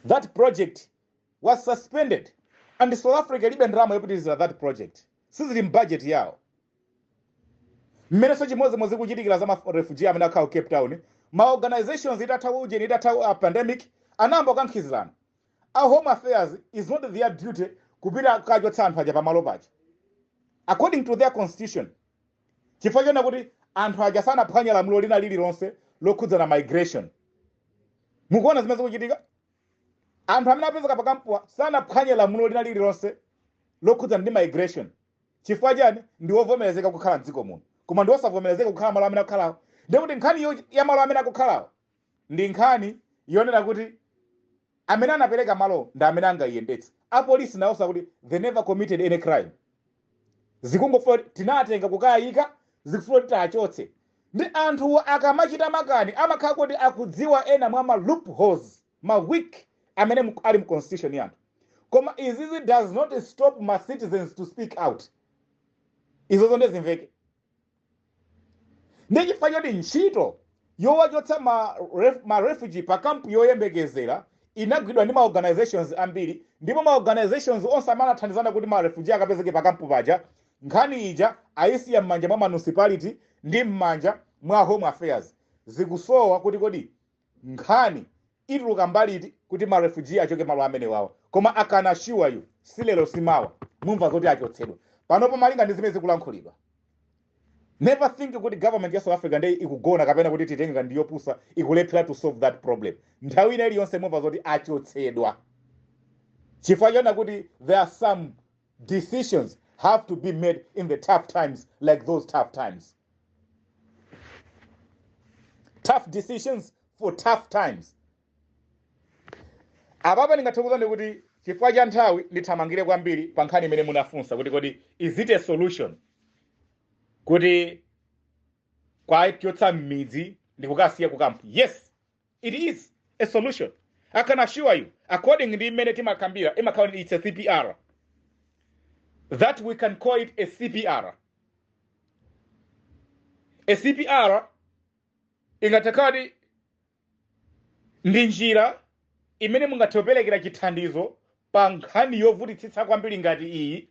That project was suspended and South Africa ilibe ndalama yopitiriza that project, sizili mbudget yawo. Mmenenso chimodzimodzi kuchitikira za ma refugee amene akhala ku Cape Town. Ma organizations itatha ujeni, itatha pandemic, anayamba kukankhizirana. A Home Affairs, is not their duty kupita kukachotsa anthu aja pamalo paja according to their constitution, chifukwa chona kuti anthu aja sanaphwanya lamulo lina lililonse lokhudzana migration. Mukuona zimene zikuchitika? Anthu amene apezeka pakampuwa sanaphwanye lamulo lina lililonse lokhudzana ndi migration. Chifukwa chani? Ndi wovomerezeka kukhala mdziko muno, koma ndi wosavomerezeka kukhala malo amene akukhalawo. Ndikuti nkhani ya malo amene akukhalawo ndi nkhani yonena kuti amene anapereka malo ndi amene angayiyendetse. Apolisi nawonso akuti they never committed any crime, zikungofuna kuti tinatenga kukayika, zikufuna kuti tiachotse. Ndi anthu akamachita makani amakhala kuti akudziwa ena mwa ma loopholes, ma weak amene ali mu constitution yanthu. Koma izizi does not stop ma citizens to speak out. Izozo ndezimveke. Ndi chifukwa choti ntchito yowachotsa ma refugee pa kampu yoyembekezera inagwidwa ndi ma organizations ambiri, ndipo ma organizations onse amene anathandizana kuti ma refugee akapezeke pa kampu paja, nkhani ija ayisiya m'manja mwa municipality ndi m'manja mwa Home Affairs. Zikusowa kuti kodi nkhani ituluka mbaliti kuti ma refugee achoke malo amene wawa. Koma I can assure you, silero simawa mumva zoti achotsedwa. Panopo, malinga ndi zimene zikulankhulidwa, never think kuti government ya South Africa ndiye ikugona kapena kuti titenga ndi yopusa ikulephera to solve that problem. Nthawi ina iliyonse mumva zoti achotsedwa, chifukwa chona kuti there are some decisions have to be made in the tough times, like those tough times, tough decisions for tough times. Apapa ndingathe kuti chifukwa cha nthawi ndithamangire kwambiri pa nkhani imene munafunsa kuti kodi is it a solution kuti kwachotsa m'midzi ndikukasiya ku kampu? Yes, it is a solution. I can assure you, according ndi imene timakambira, imakhala it's a CPR, that we can call it a CPR. A CPR ingatakati ndi njira imene mungathe kuperekera chithandizo pa nkhani yovutitsitsa kwambiri ngati iyi,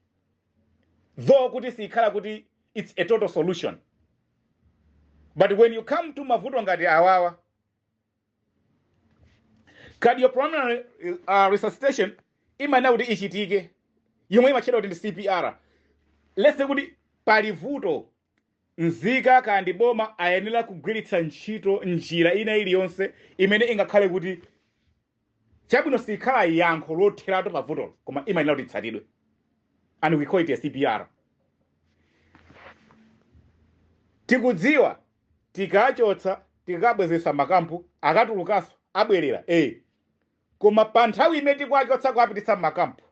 though kuti sikhala kuti it's a total solution. But when you come to mavuto ngati awawa, cardiopulmonary resuscitation imayenera kuti ichitike, yomwe imatchedwa kuti ndi CPR. Let's say kuti pali vuto, nzika kandi boma ayenera kugwiritsa ntchito njira ina iliyonse imene ingakhale kuti chabwino, sikhala yankho lotheratu pa vutolo, koma imayenera kuti itsatidwe, and we call it a CPR. Tikudziwa tikachotsa, tikabwezesa makampu, akatulukanso abwerera, koma pa nthawi imene tikuachotsa kuapititsa makampu,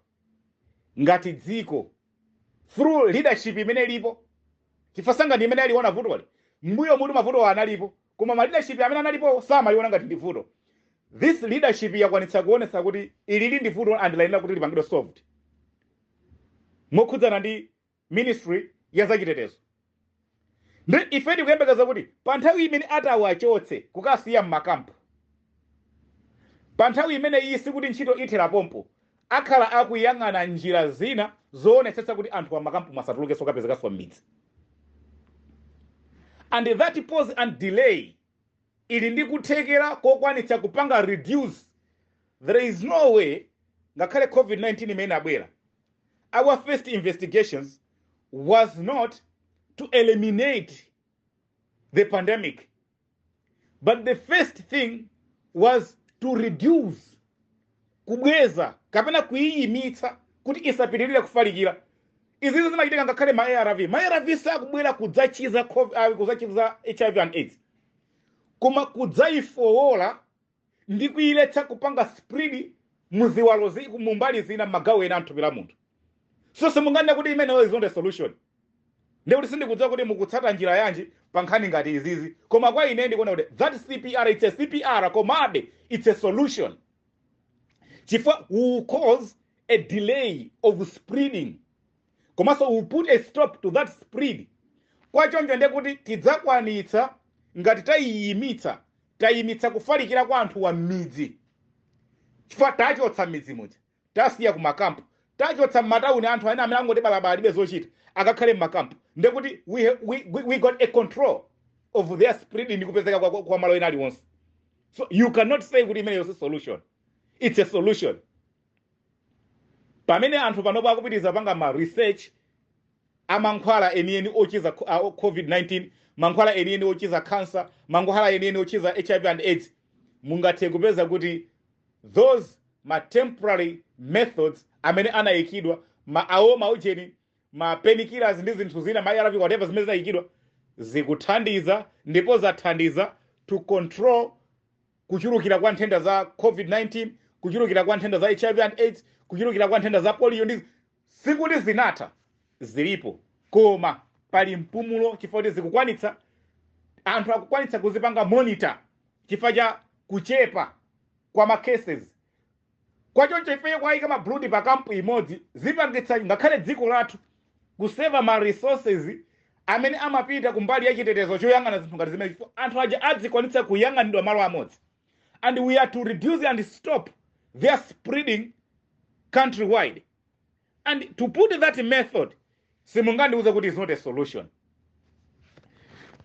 ngati dziko through leadership imene ilipo, chifukwa sanga ndi imene aliona vutoli. Mbuyo mutu mavuto analipo, koma ma leadership amene analipo samaliona ngati ndi vuto. This leadership yakwanitsa kuonetsa kuti ilili ndi vuto and layenera kuti lipangidwe solved mokhudzana ndi ministry ya zachitetezo. Ndi ife tikuyembekeza kuti pa nthawi imene atawachotse kukasiya mmakampu, pa nthawi imene iyi sikuti ntchito ithera pompo, akhala akuyang'ana njira zina zoonetsetsa kuti anthu amakampu masatulukenso kapezekanso m'midzi. And that pause and delay ili ndi kuthekera kokwanitsa kupanga reduce. There is no way, ngakhale COVID-19 imene abwera, our first investigations was not to eliminate the pandemic, but the first thing was to reduce, kubweza kapena kuyiyimitsa kuti isapitirire kufalikira. Izizi zimachitika ngakhale ma ARV. Ma ARV sakubwera kudzachiza kudzachiza HIV and AIDS, koma kudzayifowola ndi kuyiletsa kupanga spread muziwalo mumbali zina, m'magawo ena amthupi la munthu. So simunganene kuti imeneyo is not a solution. Ndikuti sindikudziwa kuti mukutsata njira yanji pa nkhani ngati izizi, koma kwa ine ndikuona kuti that CPR, it's a CPR, komabe it's a solution, chifukwa will cause a delay of spreading, komanso will put a stop to that spread. Kwachoncho ndekuti tidzakwanitsa, ngati tayiyimitsa, tayimitsa kufalikira kwa anthu wa m'midzi, chifukwa tachotsa m'midzi muja, tasiya ku makampu, tachotsa m'matawuni anthu ena amene angoti balabala alibe zochita akakhale m'makampu, ndekuti we got a control of their spreading ndi kupezeka kwa malo ena aliwonse. So you cannot say kuti imeneyo si solution. It's a solution. Pamene anthu panopo akupitiriza panga ma research amankhwala enieni ochiza COVID-19, mankhwala enieni ochiza cancer, mankhwala enieni ochiza HIV and AIDS, mungathe kupeza kuti those ma temporary methods amene anayikidwa, ma awo maujeni, ma painkillers ndi zinthu zina, ma ARV, whatever, zimene zinayikidwa zikuthandiza ndipo zathandiza to control kuchulukira kwa nthenda za COVID-19, kuchulukira kwa nthenda za HIV and AIDS, kuchulukira kwa nthenda za polio. Ndi sikuti zinatha, zilipo, koma pali mpumulo chifukwa kuti zikukwanitsa, anthu akukwanitsa kuzipanga monitor chifukwa cha kuchepa kwa ma cases. Kwachoncho ifeyo kwayika ma Burundi pa kampu imodzi zipangitsa ngakhale dziko lathu kuseva ma resources amene amapita kumbali ya chitetezo choyang'ana zinthu ngati zimene, chifukwa anthu aja adzikwanitsa kuyang'anidwa malo amodzi, and we are to reduce and stop their spreading countrywide. And to put that method, simungandiuze kuti is not a solution.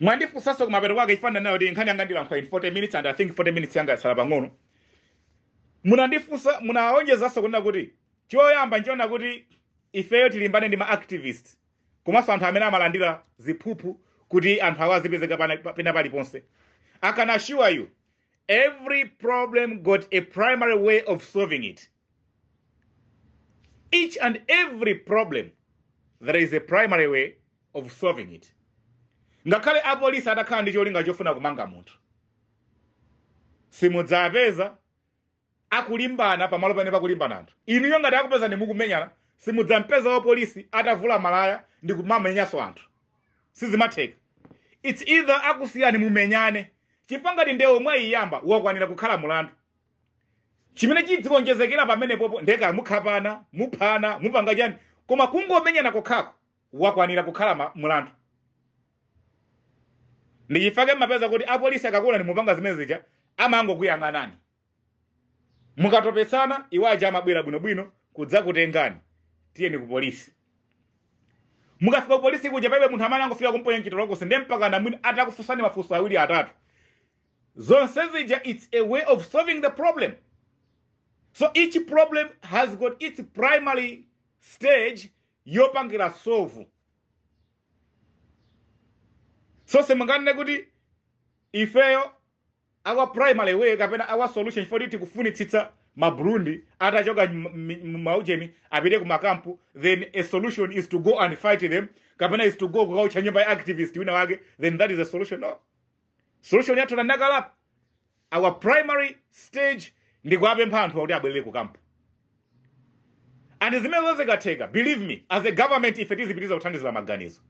Mwandifunsanso kumapeto kwake, ifanana nayo kuti nkhani yanga ndilankhula in 40 minutes, and I think 40 minutes yanga yatsala pang'ono. Munandifunsa, munaonjezanso kunena kuti choyamba nchiona kuti ifeyo tilimbane ndi ma activists komanso anthu amene amalandira ziphuphu kuti anthu awo azipezeka pena paliponse. I can assure you, every problem got a primary way of solving it. Each and every problem, there is a primary way of solving it. Ngakhale apolisi atakhala ndi cholinga chofuna kumanga munthu, simudzapeza akulimbana pamalo pamene pakulimbana anthu. Inuyo ngati akupeza ndi mukumenyana, simudzampeza wa polisi atavula malaya ndi kumamenyanso anthu. Sizimatheka. It's either akusiyani mumenyane, chifukwa ngati ndewo mwayiyamba, wakwanira kukhala mulandu. Chimene chidzikonjezekera pamenepopo ndeka mukhapana, muphana, mupanga chani, koma kungomenyana kokhako wakwanira kukhala mulandu. Ndichifukwa mapeza kuti apolisi akakuona ndi mupanga zimene zija, amangokuyang'anani. Mukatopetsana, iwo aja amabwera bwinobwino kudzakutengani, "Tiyeni ku polisi." Mukafika ku polisi kuja, palibe munthu amene angofika kumponya mchitolokosi, ndiye mpaka namwini atakufunsani mafunso awiri, atatu. Zonse zija, it's a way of solving the problem. So each problem has got its primary stage yopangira solve. So simunganene kuti ifeyo our primary way kapena our solution for tikufunitsitsa ma Burundi atachoka maujeni apite ku makampu, then a solution is to go and fight them, kapena is to go kukaucha nyumba ya activist wina wake, then that is a solution. No solution yathu nakalapa, our primary stage ndi kuwapempha anthu kuti abwerere ku kampu. And zimene zikatheka, believe me, as a government ife tizipitiriza kuthandizira maganizo.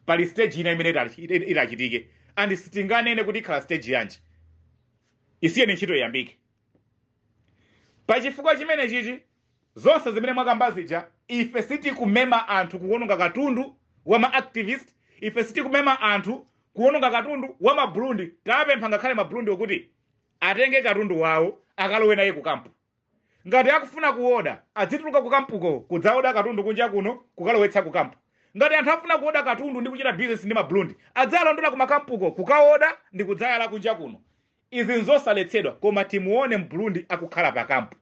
Pali stage ina imene itachitike, and sitinganene kuti ikhala stage yanji. Isiyeni ntchito iyambike. Pachifukwa chimene chichi, zonse zimene mwakamba zija, ife sitikumema anthu kuwononga katundu wa ma activist, ife sitikumema anthu kuwononga katundu wa ma Burundi. Tapempha ngakhale ma Burundi okuti atenge katundu wawo akalowe naye ku kampu. Ngati akufuna kuoda, adzituluka ku kampuko kudzaoda katundu kunja kuno kukalowetsa ku kampu. Ngati anthu afuna kuoda katundu ndi kuchita business ndi ma Burundi, adzalondola ku makampuko kukaoda ndi kudzayala kunja kuno. Izi nzosaletsedwa, koma timuone Mburundi akukhala pa kampu.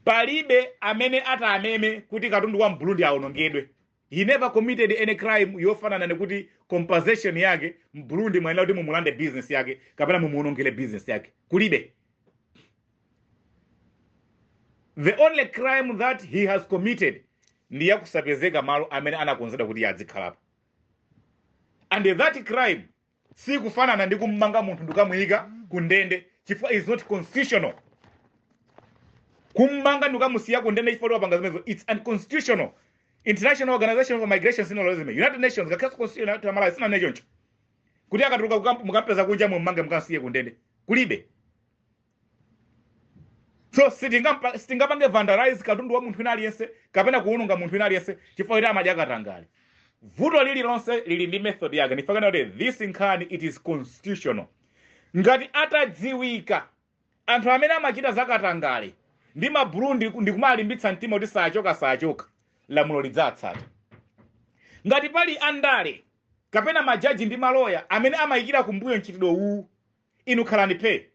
Palibe amene atameme kuti katundu wa Mburundi awonongedwe. He never committed any crime yofanana nekuti compensation yake Mburundi mwayenera kuti mumulande business yake kapena mumuwonongere business yake. Kulibe. The only crime that he has committed ndi yakusapezeka malo amene anakonzedwa kuti iye azikhalapo, and that crime sikufanana ndi kummanga munthu ndikamuyika ku ndende, chifukwa is not constitutional. Kummanga ndikamusiya ku ndende chifukwa wapanga zimenezo, it's unconstitutional. International Organization for Migration sinalola, United Nations, ngakhale constitution ya Malawi sinanene choncho kuti akatuluka kukampu mukampeza kunja mummange mukamsiye ku ndende. Kulibe. So sitingapange vandalize katundu wa munthu wina aliyense kapena kuwononga munthu wina aliyense chifukwa kuti amadya katangale. Vuto lililonse lili ndi method yake. Ndifakana kuti this nkhani, it is constitutional. Ngati atadziwika anthu amene amachita zakatangale ndi ma Burundi ndikumalimbitsa mtima kuti sachoka, sachoka, lamulo lidzatsata. Ngati pali andale kapena majaji ndi maloya amene amayikira kumbuyo mchitidwe uwu, inu khalani phe,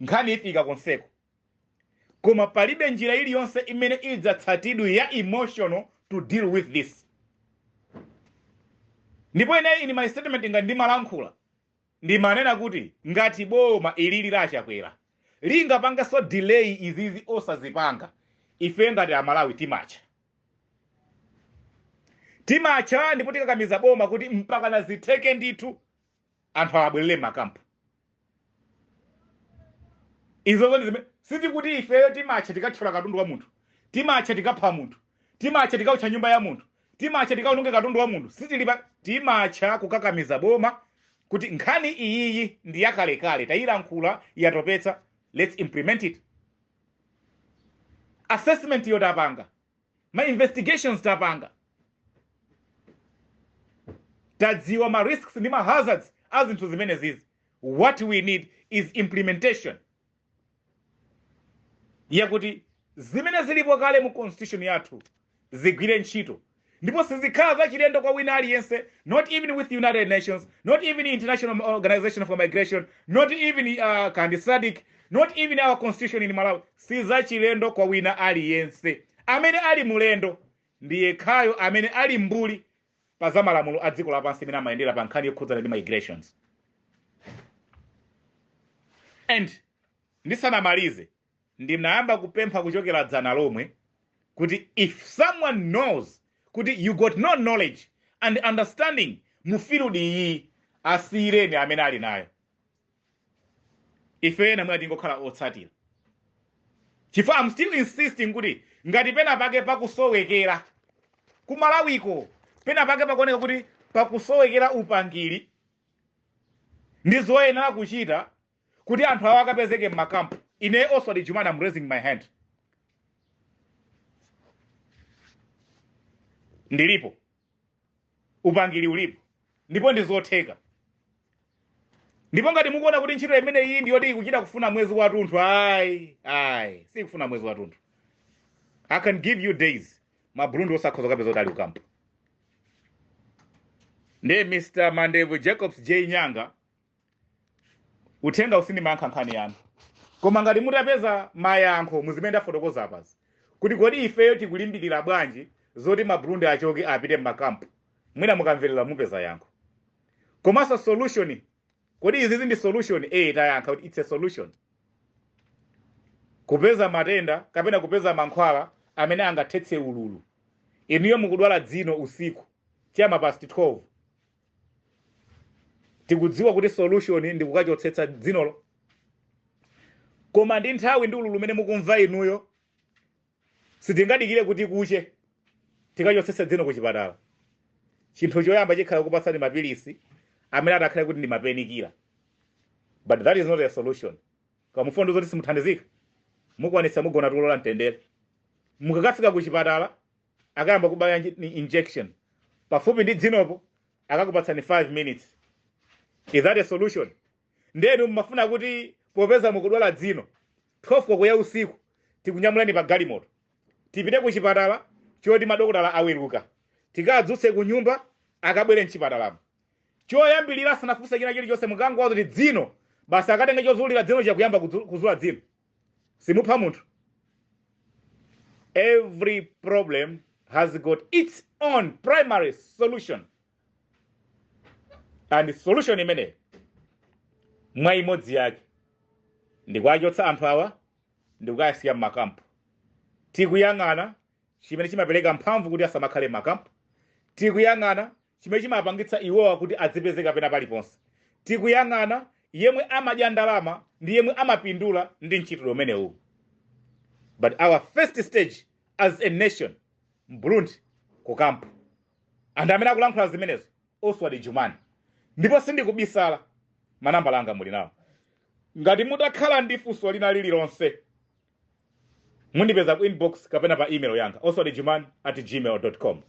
nkhani ifika konseko. Koma palibe njira iliyonse imene idzatsatidwe ya emotional to deal with this. Ndipo ine in my statement, ngati ndimalankhula, ndimanena kuti ngati boma ilili lachakwera lingapangenso delay izizi osazipanga, ife ngati Amalawi timacha, timacha, ndipo tikakamiza boma kuti mpakana zitheke ndithu, anthu abwerere makampu. Izozo ndi zimene sitikuti ifeyo timacha tikathyola katundu wa munthu, timacha tikapha munthu, timacha tikaucha nyumba ya munthu, timacha tikaononge katundu wa munthu. Sitilipa. Timacha kukakamiza boma kuti nkhani iyiyi ndi yakalekale, tayilankhula, yatopetsa, let's implement it. Assessment yo tapanga, ma investigations tapanga, tadziwa ma risks ndi ma hazards a zinthu zimene zizi. What we need is implementation yakuti zimene zilipo kale mu constitution yathu zigwire ntchito, ndipo sizikhala zachilendo kwa wina aliyense, not even with United Nations, not even International Organization for Migration, not even kandi SADC, not even our constitution in Malawi. Sizachilendo kwa wina aliyense. Amene ali mulendo ndi yekhayo amene ali mbuli pa za malamulo a dziko lapansi imene amayendera pa nkhani yokhudzana ndi migrations. And ndisanamalize, ndinayamba kupempha kuchokera dzana lomwe kuti if someone knows kuti you got no knowledge and understanding mu field iyi, asiyireni amene ali nayo. Ife ena mwina tingokhala otsatira, chifukwa I'm still insisting kuti ngati pena pake pakusowekera kumalawiko, pena pake pakuoneka kuti pakusowekera upangiri ndi zoyenera kuchita kuti anthu awo akapezeke m'makampu, ine Oswald Jumani, I'm raising my hand, ndilipo, upangiri ulipo ndipo ndizotheka. Ndipo ngati mukuona kuti ntchito imene iyi ndiyoti ikuchita kufuna mwezi wathunthu, ayi, ayi, sikufuna mwezi wathunthu. I can give you days, Maburundi osakhoza kapeza kuti ali kukampu. Ndiye Mr Mandevu Jacobs J Nyanga, uthenga usindimayankha nkhani yanu, koma ngati mutapeza mayankho muzimene ndafotokoza apazi kuti kodi ifeyo tikulimbikira bwanji zoti Maburundi achoke apite m'makampu, mwina mukamverera mupeza yankho. Komanso solution, kodi izizi ndi solution? Eh, tayankha kuti it's a solution. Kupeza matenda kapena kupeza mankhwala amene angathetse ululu, inuyo mukudwala dzino usiku chama past 12, tikudziwa kuti solution ndi kukachotsetsa dzinolo, koma ndi nthawi ndi ululu umene mukumva inuyo, sitingadikire kuti kuche tikachotsetse dzino kuchipatala. Chinthu choyamba chikhala kupatsani mapilisi amene atakhale kuti ndi ma painkiller, but that is not a solution. Kamufondo zoti simuthandizika, mukwanitsa mugona tulo la mtendere. Mukakafika ku chipatala, akayamba kubaya ni injection pafupi ndi dzinopo, akakupatsani 5 minutes. Is that a solution? Ndenu mmafuna kuti popeza mukudwala dzino, 12 koloko ya usiku tikunyamulani pa galimoto, tipite ku chipatala choti madokotala aweruka, tikadzutse ku nyumba, akabwere mchipatalamo? Choyambilira, asanafunse china chilichonse, mukangowa kuti dzino basi, akatenge chozulira dzino chakuyamba kuzula dzino. Simupha munthu. Every problem has got its own primary solution, and solution imeneyi mwa imodzi yake ndikuachotsa anthu awa ndikukayasiya mmakampu. Tikuyang'ana chimene chimapereka mphamvu kuti asamakhale mmakampu, tikuyang'ana chimene chimapangitsa iwowa kuti adzipezeka pena paliponse, tikuyang'ana yemwe amadya ndalama ndi yemwe amapindula ndi mchitidwe umenewu. But our first stage as a nation, Mburundi kukampu. Anthu amene akulankhula zimenezo, Oswald Jumani, ndipo sindikubisala, manambala anga muli nawo. Ngati mutakhala ndi funso lina lililonse, mundipeza ku inbox kapena pa email yanga, oswaldjumani@gmail com.